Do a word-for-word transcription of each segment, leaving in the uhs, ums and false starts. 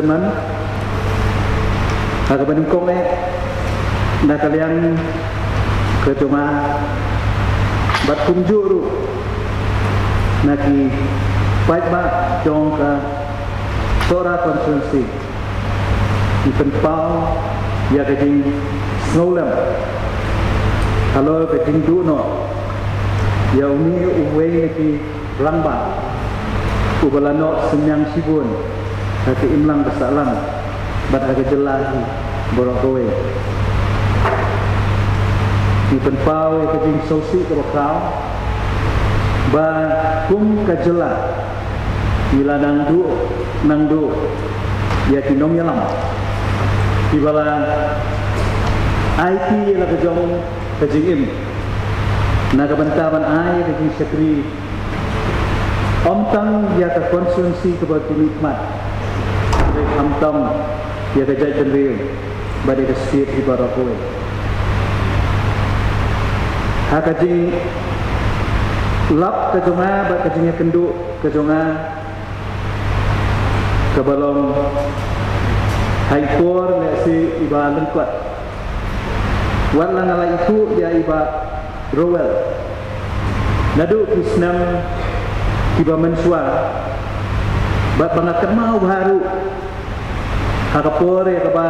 Man, ha kaba nyngkong eh, na ka liang ka jong nga, bad kumjuh ruh na ki paidbah jong ka Sohra constituency, ngi pynpaw ïa ka jingsngewlem halor ka jingduh noh ïa une uwei na ki rangbah uba la noh synñiang shibun ha ka imlang ka sahlang bad ha ka jylla hi baroh kawei. Ngi pynpaw ïa ka jingsngewsih kaba khraw ba kum ka jylla ngi la nang duh nang duh ïa ki nongïalam kiba la aiti ïa la ka jong ka jingim na ka bynta ban ai ïa ka jingshakri ym tang ïa ka constituency kaba ki mihkhmat, hynrei khamtam ïa ka jaitbynriew bad ïa ka state hi baroh kawei. Ha ka jinglap ka jong nga bad ka jingïakynduh ka jong nga kaba long ha i por lehse iba lyngkot, wat la nga la ithuh ïa i Bah Rowell naduh ki snem kiba mynshuwa, bad ba nga kynmaw bha ruh ha ka por ïa kaba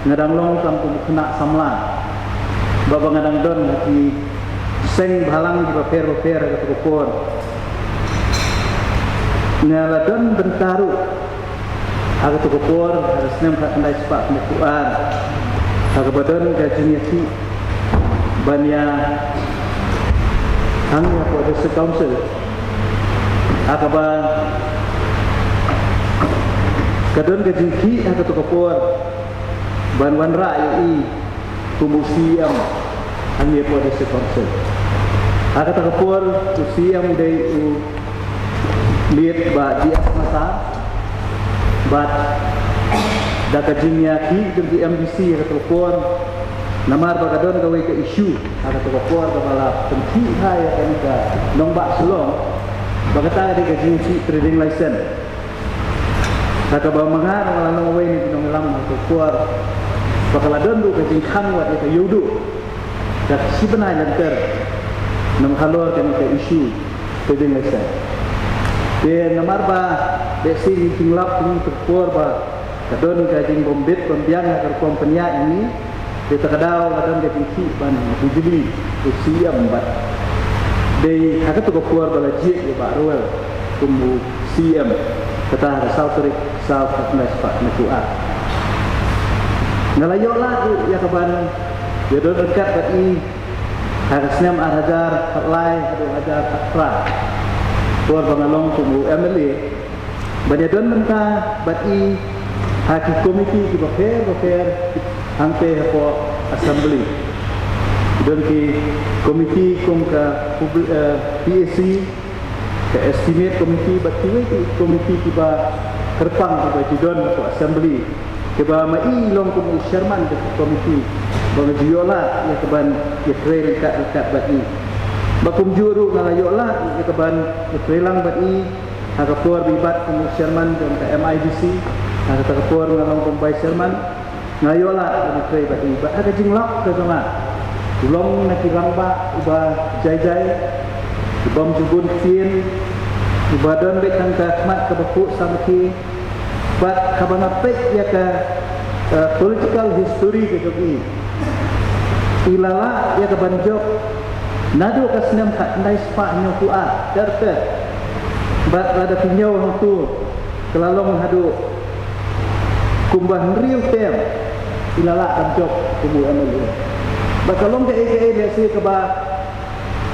nga dang long tang kum u khynnah samla, bad ba nga dang don ha ki seng bhalang kiba pher ba pher ha kato ka por. Nga la don bynta ruh ha kato ka por, ha ka snem khatkhyndai spah khyndai phew ar, ha kaba don ka jingïakhih ban ïa hang ïa hapoh District Council, ha kaba ka don ka jingkhih ha kato ka por ban wanrah ïa i kum u C E M hangne hapoh District Council. Ha kata ka por u C E M u dei u late Bah D S Massar, bad da ka jingïakhih jong ki M D C ha kata ka por, namar ba ka don kawei ka issue ha kata ka por kaba la pynkhih ha ïa kane ka nongbah Shillong, ba kata ka dei ka jingïakhih trading license. Ha kaba ma nga ruh nga la long uwei na ki nongïalam ha kato ka por, ba ka la don ruh ka jingkhang wat ïa ka ïewduh ka shi bnai lynter, namar halor kane ka issue trading license. Te namar ba lehse ngi jinglap ha kato ka por ba ka don ka jingbym bit bym biang ha ka rukom pynïaid ngi, te kata ka daw la don ka jingkhih ban bujli u C E M bad dei ha kato ka por ba la jied ïa Bah Rowell kum u C E M, kata ha ka saw tarik saw khatkhyndai spah khyndai phew ar. Nga la ïoh lad ruh ïa ka ban ïadon ryngkat bad i ha ka snem ar hajar khatlai haduh hajar khatphra, por ba nga long kum u M L A, ban ïadon bynta bad i ha ki komiti kiba pher ba pher hangtei hapoh Assembly. Don ki komiti kum ka publi-, eh, P A C, ka Estimate Committee bad kiwei ki komiti kiba kyrpang kiba ju don hapoh Assembly, kiba ma i long kum u chairman ka komiti, ba nga ju ïoh lad ïa ka ban ïatrei ryngkat ryngkat bad i. Ba kumjuh ruh nga la ïoh lad ïa ka ban ïatrei lang bad i ha ka por ba i bat kum u chairman jong ka M I D C, ha kata ka por nga long kum vice chairman, nga ïoh lad ban ïatrei bad i. Bad ha ka jinglap ka jong nga, u long na ki rangbah uba jai jai, uba ym ju bun ktien, uba don beit tang ka khmat kaba khuid samrkhie, bad haba nga peit ïa ka, eh, political history ka jong i, i la lah ïa ka ban jop naduh ka snem khatkhyndai spah hynñiew phew ar ter ter. Bad lada phi ñiew hangto, ka la long haduh kumba hynriew term i la lah ban jop kum u M L A. Bad ka long kaei kaei lehse kaba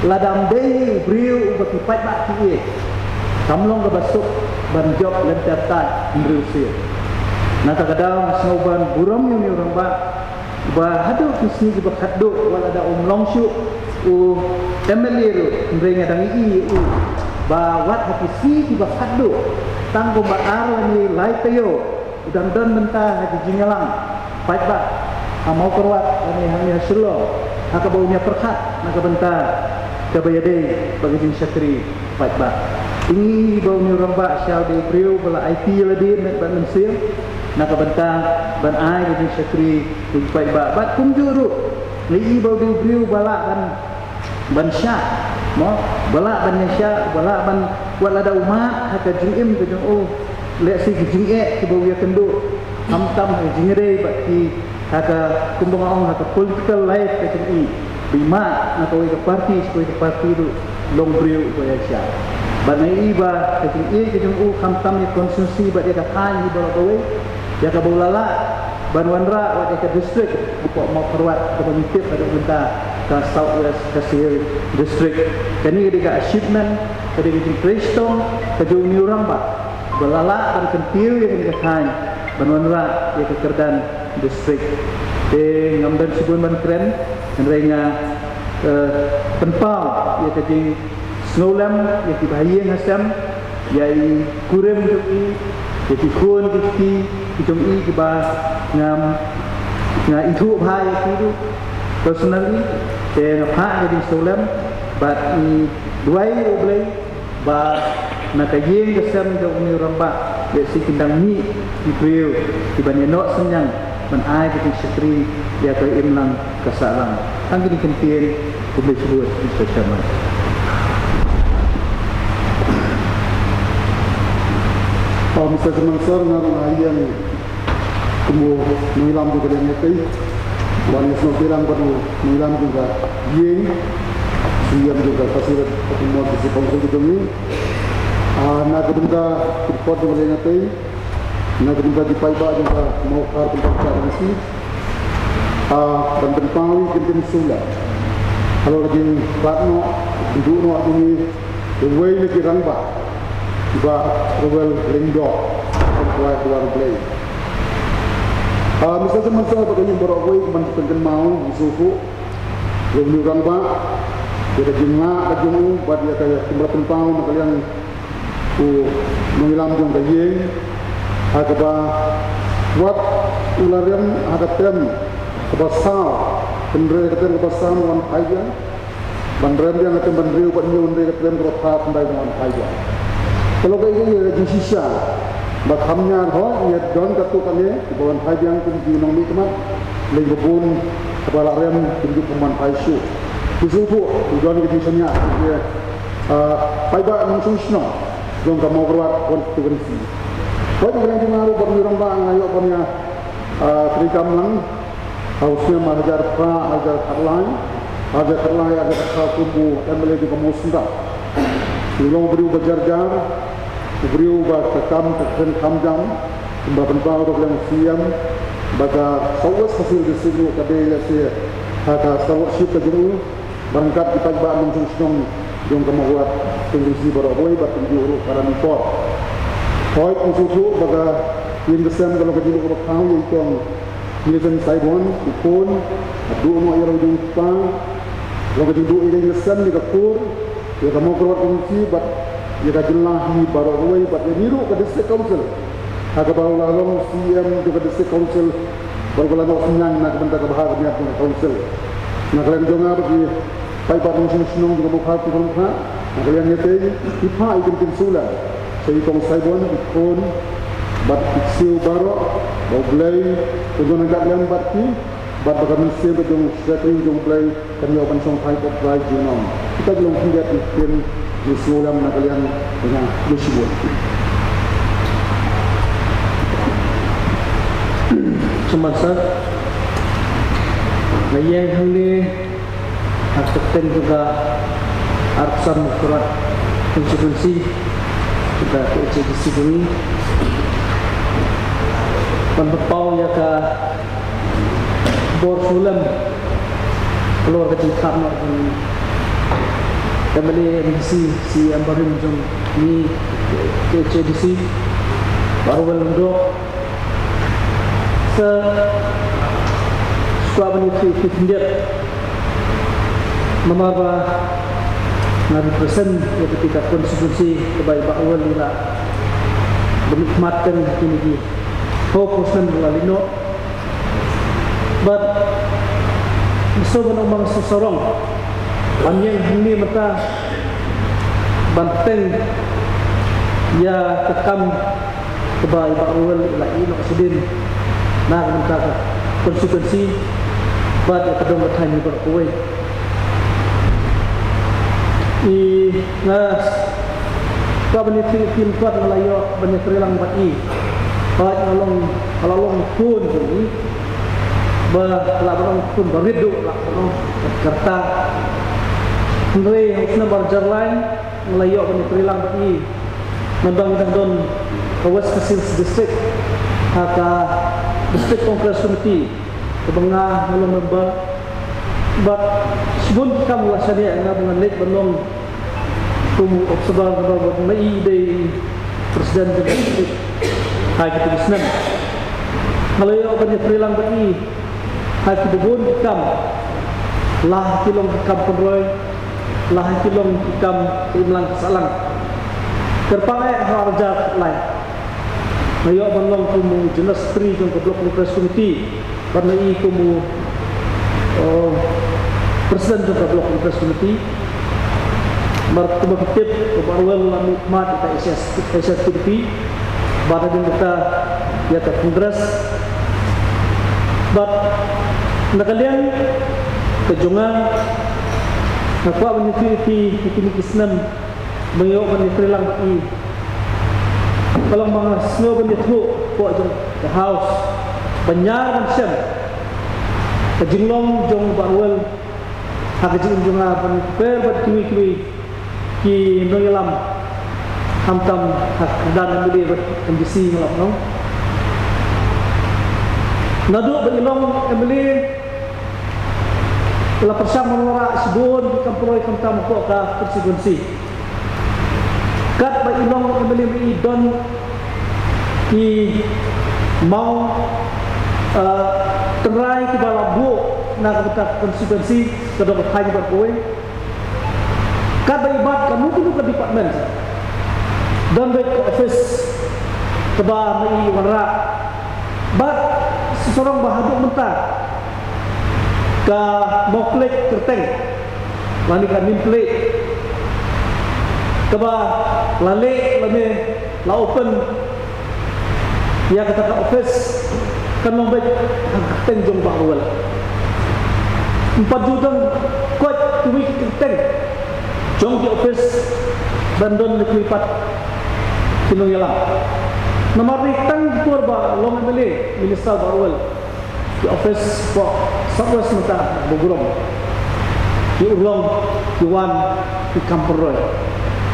lada ym dei hi u briew uba ki paidbah ki ïeit, kam long kaba suk ban jop lynter tad hynriew sien. Na kata ka daw nga sngew ban burom ïa une u rangbah ba haduh ki sngi kiba khatduh, wat lada um long shuh u M L A ruh, hynrei nga dang ïohi ïa u ba wat ha ki sngi kiba khatduh, tang kumba ar lane lai taïew, u dang don bynta ha ki jingïalang paidbah ha Mawkyrwat lane hangne ha Shillong, ha kaba un ïa pyrkhat na ka bynta kaba ïadei bad ka jingshakri paidbah. Ngi i ba u Rangbah Syiar u dei u briew ba la aiti ïa lade met bad mynsiem na ka bynta ban ai ka jingshakri ïa ki paidbah. Bad kumjuh ruh ngi i ba u dei u briew ba lah ban ban shah, mo, ba lah ban ïa shah, ba lah ban, wat lada u mad ha ka jingim ka jong u, lehse ki jingeh kiba u ïakynduh, khamtam ha ka jingïadei bad ki, ha ka, kumba nga ong, ha ka political life ka jong i, ba i mad na kawei ka party sha kawei ka party ruh, long briew uba ïa shah. Bad nga i ba ka jingïeit ka jong u khamtam ïa ka constituency bad ïa ka thaiñ hi baroh kawei, ïa kaba u la lah ban wanrah wat ïa ka district hapoh Mawkyrwat kaba ngi tip haduh mynta ka South West Khasi Hills District. Kane ka dei ka achievement, ka dei ka jingtrei shitom ka jong une u rangbah ba la lah ban kyntiew ïa kane ka thaiñ ban wanrah ïa ka kyrdan district. Te ngam don shibun ban kren, hynrei nga, eh, pynpaw ïa ka jing sngewlem ïa ki bahaïing hasem, ïa i kurim jong i, ïa ki khun ki kti ki jong i kiba ngam, nga ithuh bha ïa ki ruh personally, te nga phah ka jingsngewlem bad ngi duwai ïa U Blei ba na ka ïing ka sem jong une u rangbah lehse kin dang mih ki briew kiban ïa noh synñiang ban ai ka jingshakri ïa ka imlang ka sahlang. Tang kine ki ktien, khublei shibun, Mister Chairman. Oh, Mister Chairman Sir, nga ruh nga ïeng kum u nongïalam jong ka liang ïatei. Wan ïa sngewbha lang bad u nongïalam jong ka ïing, C E M jong ka Khasi Hills Autonomous District Council ka jong ngi. Ah, na ka bynta ki dkhot jong ka liang ïatei, na ka bynta ki paidbah jong ka Mawkhar Pynban Constituency, ah, ban pynpaw ïa ki ktien sngewlem halor ka jingkhlad noh, jingduh noh jong ngi, uwei na ki rangbah, Bah Rowell Lyngdoh, ban kwai Rowell Blei. Ah, Mister Chairman Sir, bad ka ïing baroh kawei, kumban sa pynkynmaw, ngi sngewthuh ïa une u rangbah, ïa ka jinglah ka jong u, bad ïa ka jingpynpaw na ka liang u nongïalam jong ka ïing, ha kaba wat u la rem ha ka term kaba saw, hynrei ka term kaba saw wan phai biang, ban rem biang ha ka term ba hynriew bad hynñiew, hynrei ka term kaba phra khyndai wan phai biang. Ka long kaei kaei ka jingshisha ba kham ñiar, hooid ngi don katto katne kiba wan phai biang kum ki nongmihkhmat, lei ba bun kaba la rem kim ju wan phai shuh. Ngi sngewthuh u don ka jingshaniah ïa ki, ah, paidbah nongshong shnong jong ka Mawkyrwat constituency. Hooid, ngi kren jong nga ruh bad une u rangbah nga ïoh ban ïa, ah, treikam lang ha u snem ar hajar phra, ar hajar khatlai, ar hajar khatlai, ar hajar khatphra kum u M L A jong ka Mawsynram. U long u briew ba jar jar, u briew ba ka kam ka kren kham jam, kumba pynpaw ruh ka liang C E M, ba ka South West Khasi Hills District ruh ka dei lehse ha ka stewardship ka jong u, ba ryngkat ki paidbah nongshong shnong jong ka Mawkyrwat constituency baroh kawei bad kumjuh ruh ka Ranikor. Hooid, ngi sngewthuh ba ka ïing ka sem ka long ka jingduh kaba khraw ïa i kong Millicent Saibon, i khun, ka duh noh ïa la u jong u kpa, long ka jingduh ïa ka ïing ka sem, ïa ka kur, ïa ka Mawkyrwat constituency bad ïa ka jylla hi baroh kawei bad ïa ngi ruh ka District Council, ha kaba u la long C E M jong ka District Council bad u la noh synñiang na ka bynta ka bha ka miat jong ka Council. Na ka liang jong nga bad ki paidbah nongshong shnong jong ka Mawkhar Pynban, na ka liang ïatei, ngi phah ïa ki ktien sngewlem sha i kong Saibon, i khun bad ki ksiew baroh, ba U Blei un don ryngkat lem bad ki, bad ba ka mynsiem ka jong u shakri jong U Blei kan ïoh ban shongthait bad rai junom. Kita ki long khyndiat ki ktien jingsngewlem na ka liang jong nga. Khublei shibun. Chairman Sir, nga ïeng hangne ha ka kyrteng jong ka Arphew San Mawkyrwat constituency, jong ka K H A D C jong ngi, ban pynpaw ïa ka bor sngewlem halor ka jingkhlad noh jong u M L A, M D C, C E M barim jong ngi, K H A D C, Bah Rowell Lyngdoh. Sa, sa ban ïathuh khyndiat namar ba nga represent ïa kata ka constituency kaba i Bah Rowell i la bym khmat teng ha kine ki phew phew snem ba la leit noh. Bad nga sngewbha ban ong ba nga sngewsarong ban ïeng hangne mynta ban teng ïa ka kam kaba i Bah Ruel i la ïeh noh shadien na ka bynta ka constituency bad ïa ka dong ka thaiñ baroh kawei. I nga kwah ban ïathuh ïa phi, nga la ïoh ban ïatreilang bad i. Bad nga long, nga la long khun jong i. Ba la ba long khun ba rit duh, la ba long ka rta. Hynrei ha u snem ar hajar lai nga la ïoh ban ïatreilang bad i namar ba nga dang don ha West Khasi Hills District ha ka District Congress Committee kaba nga nga long member. Bad shibun ki kam la shaniah ïa nga ba ngan leit ban long kum u observer, namar ba ma i i dei i president jong ka district ha kito ki snem. Nga la ïoh ban ïatreilang bad i ha kiba bun ki kam, la ha ki long ki kam pynroi, la ha ki long ki kam ka imlang ka sahlang. Kyrpang eh ha ar hajar lai nga ïoh ban long kum u General Secretary jong ka Block Congress Committee bad ma i kum u, uh, President jong ka Block Congress Committee. Namar kumba phi tip, u Bah Ruel u la mihkhmat ïa ka H S, H S P D P bad hadien kata ïa ka Congress. Bad na ka liang ka jong nga, nga kwah ban ïathuh ïa phi, ïa kine ki snem ba nga ïoh ban ïatreilang bad i, ka long ba nga sngew ban ïathuh hapoh jong ka House ban ïar ban shem ka jinglong jong u Bah Ruel ha ka jingim jong nga ban compare bad kiwei kiwei ki nongïalam, khamtam ha ka kyrdan M L A bad M D C, nga la ong. Naduh ba i long M L A i la pyrshang ban wanrah shibun ki kam pynroi khamtam hapoh ka constituency. Katba i long M L A i don ki maw, uh, tynrai kiba la buh na ka bynta ka constituency, ka dong ka thaiñ bad kawei. Katba i bat kano kano ka department, don beit ka office kaba ma i wanrah. Bad sa sarong ba haduh mynta ka Mawkhlieh Kyrteng lane ka name plate kaba la leh lane la open ïa kata ka office kan long beit ha ka kyrteng jong Bah Ruel. Ym pat ju don koit kiwei ki kyrteng jong ki office ban don na kiwei pat ki nongïalam. Namar dei tang ki por ba long M L A, Minister Bah Ruel, ki office hapoh South West mynta ba burom, ki urlong, ki wan, ki kam pynroi.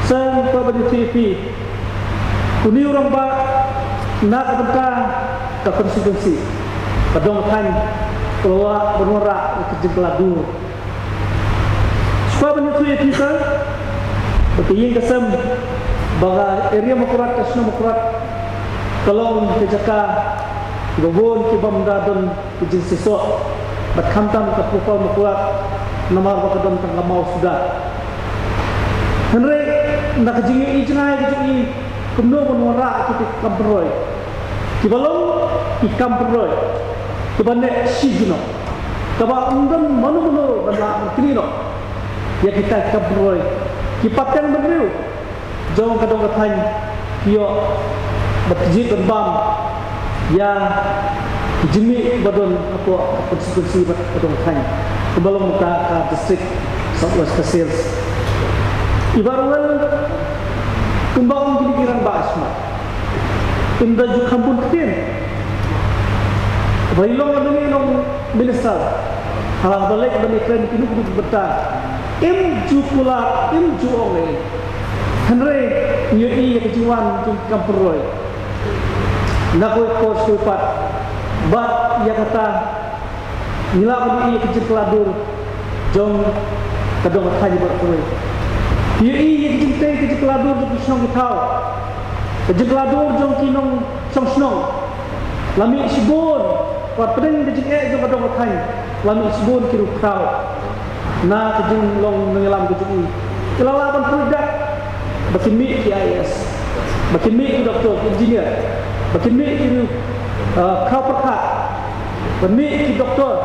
Sa nga kwah ban ïathuh ïa phi, une u rangbah na ka bynta ka constituency, ka dong ka thaiñ, u la lah ban wanrah ïa ka jingkylla dur. Shuwa ban ïathuh ïa phi sa, ba ka ïing ka sem, ba ka area Mawkyrwat, ka shnong Mawkyrwat ka long ka jaka ba bun ki bym da don ka jingseisoh bad khamtam ka profile Mawkyrwat namar ba ka don tang ka maw suda. Hynrei na ka jingïohi jngai ka jong i, kumno ban wanrah ïa kita ki kam pynroi, kiba long ki kam pynroi kiba neh shi junom, kaba ym don mano mano ban lah ban knieh noh ïa kita ki kam pynroi, ki pateng bynriew jong ka dong ka thaiñ ki ïoh ban jied ban bam ïa ki jingmih ba don hapoh ka constituency bad ka dong ka thaiñ, kumba long mynta ka district South West Khasi Hills. I Bah Ruel, kumba ong kine ki rangbah smat, ynda ju kham bun ktien ba i long, ynda i long minister, ha la ba leit ban ïakren kino kino ki bynta, im ju kular, im ju ong ei. Hynrei ngi ïohi ïa ka jingwan jong ki kam pynroi na kawei ka por sha kawei pat, bad ïa kata ngi lah ban ïohi ïa ka jingkylla dur jong ka dong ka thaiñ baroh kawei. Ngi ïohi ïa ka jingtei ka jingkylla dur jong ki shnong ki thaw, ka jingkylla dur jong ki nongshong shnong. La mih shibun, wat pdeng ka jingeh jong ka dong ka thaiñ, la mih shibun ki ruh khraw na ka jinglong nongïalam ka jong i. Ki la lah ban pynlong dak ba kin mih ki I A S, ba kin mih ki doktor, ki engineer, ba kin mih ki, uh, khraw pyrkhat, ban mih ki doktor,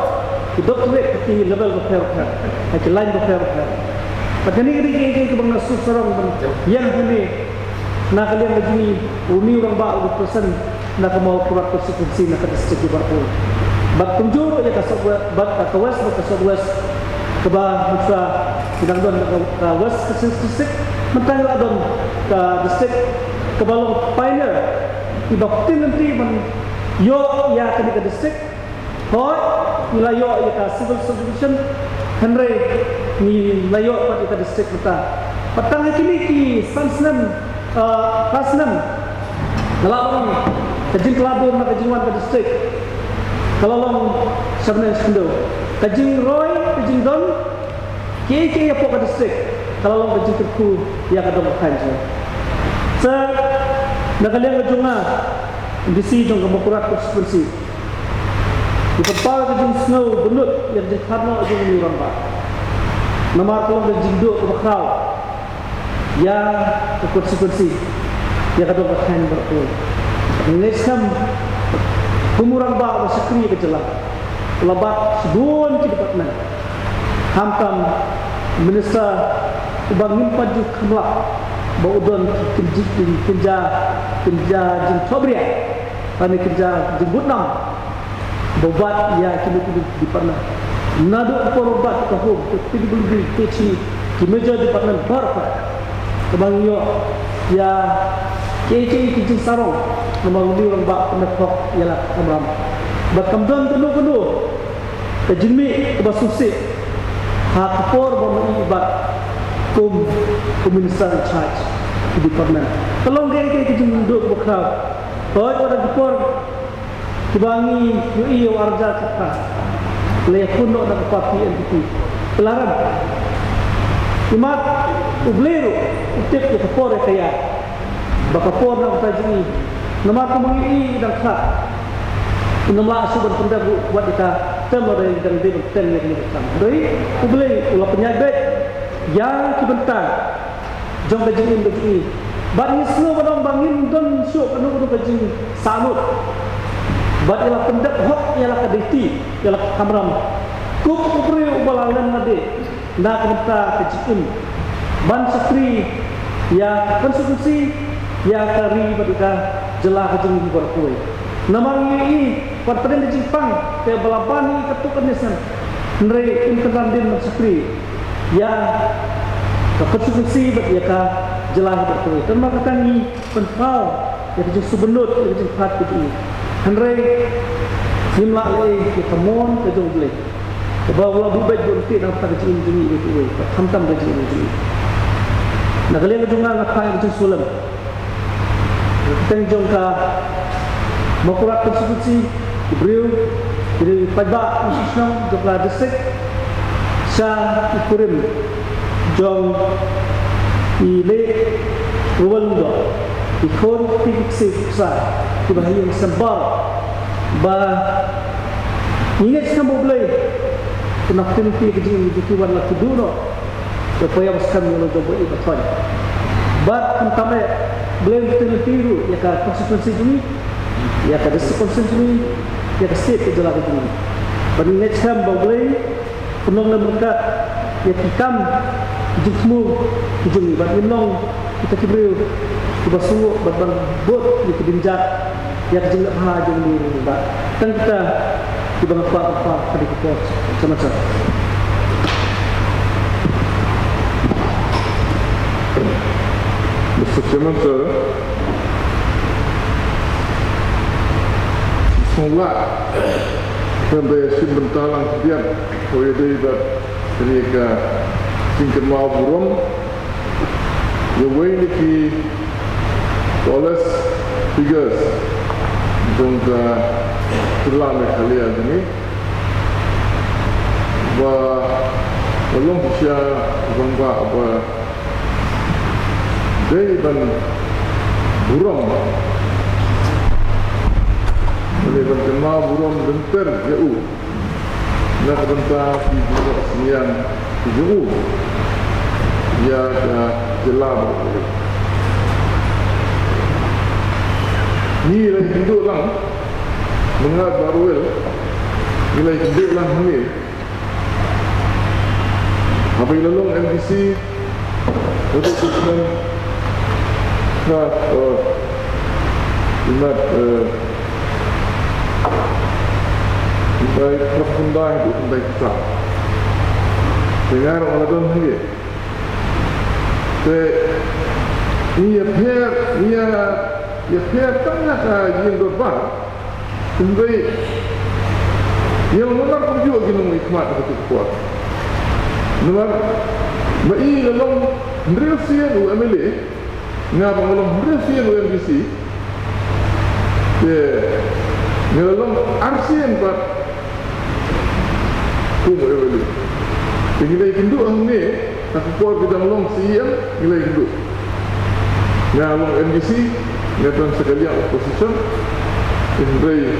ki doctorate, ki level bapher bapher, ha ki line bapher bapher. Bad kane ka dei ka, ka, kaba nga sngewsarong ban ïeng hangne Na ka liang ka jong ngi, une u rangbah u represent na ka Mawkyrwat constituency na ka district Ri Bhoi. Bad kumjuh ruh ïa ka South West, bad ka West, bad ka South West, kaba mynta ki dang don ka, ka West Khasi Hills District, mynta ngi la don ka district kaba long pioneer, iba ktien lynti ban ïoh ïa kane ka district. Hooid, ngi la ïoh ïa ka civil subdivision, hynrei ngi la ïoh pat ïa ka district mynta. Bad tang ha kine ki san snem, ah, phra snem, ka la long ka jingkylla dur na ka jingwan ka district, ka la long sha bneng sha khyndew. Ka jingroi, ka jingdon, kiei kiei hapoh ka district, ka la long ka jingkyrkhu ïa ka dong ka thaiñ jong ngi. Sa, na ka liang ka jong nga, M D C jong ka Mawkyrwat constituency, ngi pynpaw ka jingsngew bynnud ïa ka jingkyrpad noh jong une u rangbah. Namar ka long ka jingduh kaba khraw ïa ka constituency, ïa ka dong ka thaiñ baroh kawei. Ngi ngeit skhem kum u rangbah uba shakri ïa ka jylla, u la bat shibun ki department. Khamtam minister uba ngim pat ju khyllap ba u don ki kynja, kynja, kynja jingthohbria, lane kynja jingbud nam ba u bat ïa kino kino ki department. Naduh ka por ba u bat ka home, ka P W D, ka T H E, ki major department baroh kawei. Kaba ngi ïoh ïa kiei kiei ki jingsarong, namar une u rangbah u pynhok ïa la ka kamram. Bad kam don kano kano ka jingmih kaba sngewsih ha ka por ba u mih bad kum u minister in charge ki department. Ka long kiei kiei ki jingduh kaba khraw. Hooid, wat la ki por kiba ngi ïohi ïa u arja ka ka la ïakhun noh na ka party N P P, ka la rem. Imat U Blei ruh u tip ïa ka por ïa ka ïa, ba ka por na ka jong ngi. Namar kumba ngi ïohi dang khlad, u nym lah shuh ban pyndep ruh wat ïa ka term, lada dang dei ban pynbeit ïa kane ka kam. Hynrei U Blei u la pynïaid beit ïa ki bynta jong ka jingim ka jong ngi. Bad ngi sngew ban ong ba ngim don shuh kano kano ka jingsahnud. Bad i la pyndep hok ïa la ka duty, ïa la ka kamram, kum u briew uba la leh na dei na ka bynta ka jingim ban shakri ïa ka constituency, ïa ka ri bad ïa ka jylla ka jong ngi baroh kawei. Namar ngi ïohi ba pdeng ka jingpang kaba la ban ïa katto katne snem, hynrei im kynran dien ban shakri ïa ka constituency bad ïa ka jylla hi baroh kawei. Te namar kata ngi pynpaw ïa ka jingsngewbha, ïa ka jingpyrkhat ka jong ngi. Hynrei ngim lah leh ïa ka mon ka jong U Blei, kaba u la buh beit buh ryntih na ka bynta ka jingim jong ngi iwei pa iwei, khamtam ka jingim jong ngi. Na ka liang ka jong nga, nga phah ïa ka jingsulem na ka bynta jong ka Mawkyrwat constituency, ki briew, ki briew paidbah, ki shnong jong ka district, sha i kurim jong i Late Rowell Lyngdoh, i khun kti ki ksiew ki ksar kiba ha ïing sem bor, ba ngi ngeit skhem ba U Blei un ïa ktien ïa ka jingim jong ki, wan la ki duh noh. Ïa poi ïa ba skhem ïa la jong ba i ba thoiñ. Bad khamtam eh, Blei un ktien ïa ki ruh ïa ka constituency jong ngi, ïa ka district constituency jong ngi, ïa ka state ka jylla ka jong ngi. Bad ngi ngeit skhem ba U Blei un long lem ryngkat ïa ki kam, ki jingthmu ki jong ngi, bad ngin long kita ki briew kiba sngewbha bad ban bud ïa ki jingjia, ïa ka jingleh bha jong ngi. Bad tang kita kiba nga kwah ban kwah ka dei ka por. Chairman sir. Mister Chairman sir, sngewbha ban da shim bynta lang khyndiat, hooid, dei bad kane ka jingkynmaw burom ïa uwei na ki tallest figures jong ka jylla Meghalaya jong ngi, ba, ba long shisha u rangbah ba dei ban burom, dei ban kynmaw burom lynter ïa u na ka bynta ki jingïaseng ki jong u ïa ka jylla baroh kawei. Ngi la ïakynduh lang, Mynta baroh ngi la ïakynduh lang hangne. Haba i la long M D C, haba i la long Ka, eh, imat, eh, imat, imat, imat, imat, Te nga ruh nga la don hangne. Te ngi ïapher, ngi ïa, ïapher tang ha ka ïing dorbar. Hynrei ïa nga namar kumjuh ki nongmihkhmat ha kato ka por. Namar ma i nga long hynriew sien u M L A, nga ba nga long hynriew sien u M D C, te nga la long ar sien pat kum u M L A. Te ngi la ïakynduh hangne, ha ka por ba dang long C E M, ngi la ïakynduh. Nga long M D C, nga don sa ka liang opposition, hynrei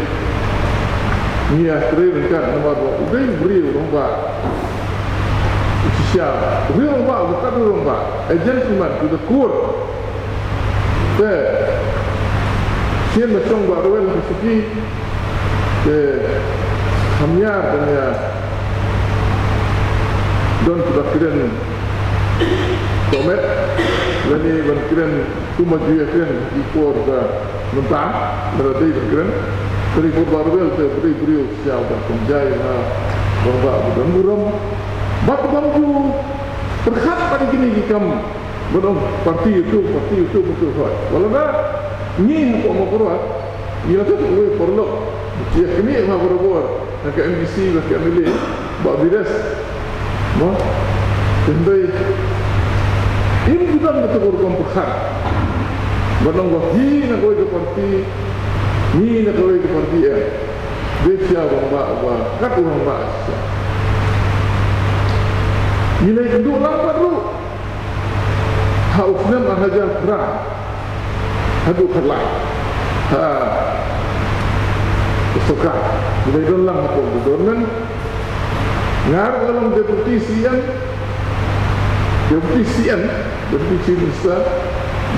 ngi ïatrei ryngkat namar ba u dei u briew rangbah. U shisha, u briew rangbah, u kat u rangbah, a gentleman to the core. Te sien ba shong Bah Rwel ha ka shuki, te kham ïar ban ïa don kiba kren tohmet lane ban kren kumba ju ïakren ha ki por ba mynta, lada dei ban kren. Te ri por Bah Rwel te u dei u briew shisha uba kynjai, uba, uba don burom. Bad uba ju pyrkhat pat ïa kine ki kam. Ban ong parti ïa utu, parti ïa utu, parti ïa utu, hooid. Wat lada ngi hapoh Mawkyrwat ngi la tip uwei u paralok, ngi ïa kynnoh ha barabor ha ka M D C bad ka M L A, Bah Bires. Mo, hynrei im ju don kata ka rukom pyrkhat ban ong ba phi na kawei ka parti, ngi na kawei ka parti, em. Dei shisha u rangbah uba kat u rangbah shisha. Ngi la ïakynduh lang pat ruh ha u snem ar hajar phra haduh khatlai, ha ka sorkar. Ngi la ïadon lang hapoh ka government. Nga ruh nga long deputy C M, deputy C M, deputy chief minister.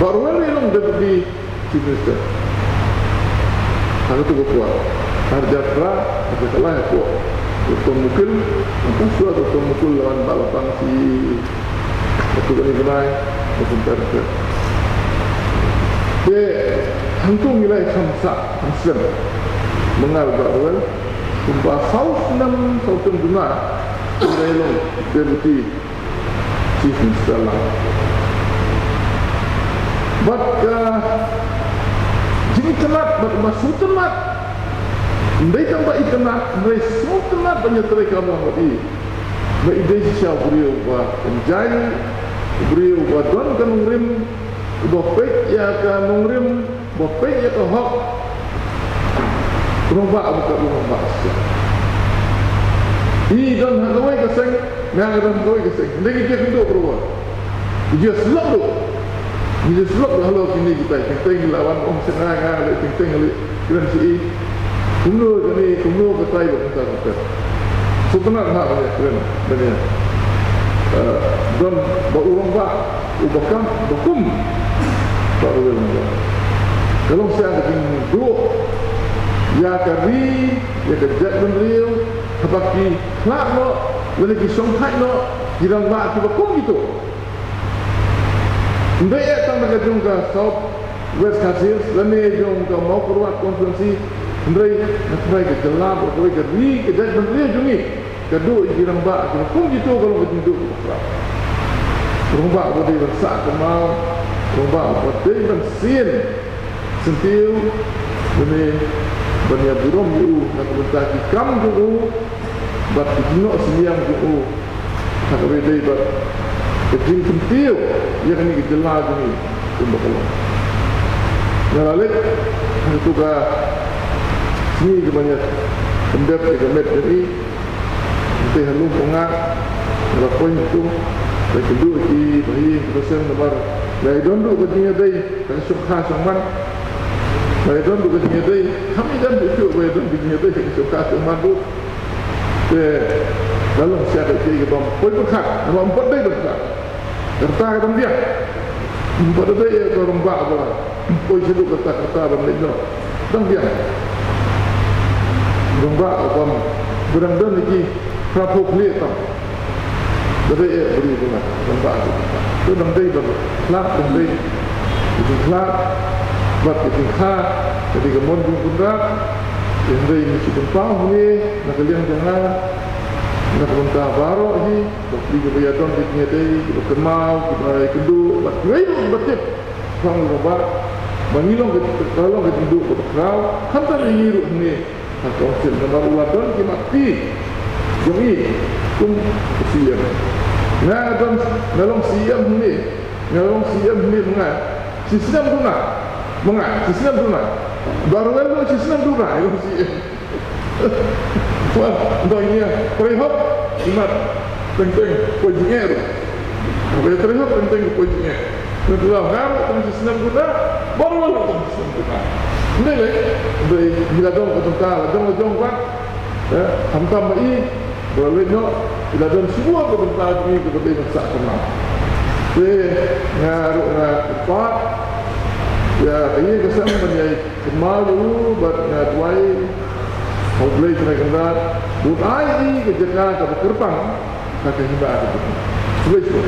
Bah Rwel ruh i long deputy chief minister. Ha kato ka por, ar hajar phra, ha ka khatlai hapoh Doctor Mukul, hangta shuwa Doctor Mukul la wan bah la pang sha kato kane ka bnai, ka kumta ka. Te hangto ngi la ïakham sah, hangto snem. Mynta Bah Rwel, kumba saw snem, saw snem duna, ngi la ïalong deputy chief minister lang. Bad ka jingitynnad, bad ka sngewtynnad. Ym dei tang ba itynnad, hynrei sngewtynnad ban ïatreikam lang bad i. Ba i dei shisha u briew uba kynjai, u briew uba don ka nongrim, uba peit ïa ka nongrim, ba peit ïa ka hok. U rangbah uba kat u rangbah shisha. I don ha kawei ka seng, nga nga don ha kawei ka seng. Hynrei ngi ju ïakynduh baroh. Ngi ju ïasyllok ruh. Ngi ju ïasyllok ruh halor kine kitai. Teng teng la wan ong sha nga, nga leh teng teng leh kren sha i. Kumno kane, kumno katai ba kumta kumta. Sngewtynnad ha ban ïakren, ban ïa, eh, don ba u rangbah uba kam, uba kum Bah Rwel Nongrum. Ka long shisha ka jingduh ïa ka ri, ïa ka jaitbynriew, haba ki khlad noh lane ki shongthait noh ki rangbah kiba kum kito. Ym dei eh tang na ka jong ka South West Khasi Hills lane jong ka Mawkyrwat constituency, hynrei na trai ka jylla bad kawei ka ri ka jaitbynriew jong ngi. Ka duh ïa ki rangbah kiba kum kito ka long ka jingduh kaba khraw. Rangbah uba dei ban sah kynmaw, rangbah uba dei ban sien syntiew, lane ban ïa burom ïa u na ka bynta ki kam jong u bad ki jingnoh synñiang jong u, ha kaba ïadei bad ka jingkyntiew ïa kane ka jylla jong ngi kumba ka long. Nga la leit ha kato ka sngi kaba ngi ïa pyndep ïa ka met jong i. Te ha lum u nga, nga la poi hato, la kynduh ïa ki bahaïing ki baseng namar la ïadon ruh ka jingïadei ha ka shongkha shongman. La ïadon ruh ka jingïadei, kam ïadon ruh shuh ba ïadon ka jingïadei ha ka shongkha shongman ruh. Te la long shisha ka jingïadei kaba ym poi pyrkhat, namar ym pat dei pyrkhat. Ka rta ka dang biang. Ym pat dei ïa ka rangbah ba poi shaduh ka rta, ka rta ban leit noh. Dang biang. Rangbah ba ym, ba dang don ïa ki phra phew khlieh tam. Ba dei ïa briew ba nga, rangbah ba. To dang dei ban khlad, dang dei. Ka jingkhlad bad ka jingkha ka dei ka mon jong u Kynrad. Hynrei ngi shu pynpaw hangne na ka liang jong nga, na ka bynta baroh hi, bad kiba ïadon ki jingïadei, kiba kynmaw, kiba ïakynduh bad kiwei ruh kiba tip. Khnang ba, ba ngi long ka, ka long ka jingduh kaba khraw. Khamtam ïa ngi ruh hangne ha council namar u la don ki mat ki jong i kum u C E M. Nga don, nga long C E M hangne, nga long C E M hangne ma nga shisnem duna, ma nga shisnem duna. Baroh ruh shisnem duna i long C E M. Wan dang ïa trei hok imat teng teng poi jingeh ruh. Ba ïa trei hok teng teng poi jingeh. Nang tu lam ngam tang shisnem duna, baroh ruh tang shisnem duna. Ndei lei, ndei ngi la don ka bynta la jong la jong ba. Eh, khamtam ba i ba lei noh, i la don shuwa ka bynta jong i kaba dei ban sah kynmaw. Te nga ruh nga kyrpad ïa ka ïing ka sem ban ïai kynmaw ïa u bad nga duwai ha U Blei Trai Kynrad ba un ai ïa i ka jaka kaba kyrpang ha ka hima ka jaka. Khublei shibun.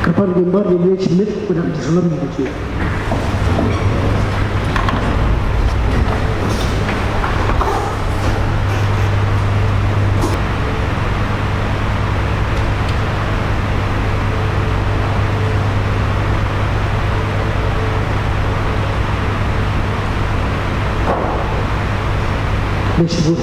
Kyrpad member, member Schmidt, pada Jerusalem gitu. Khublei shibun.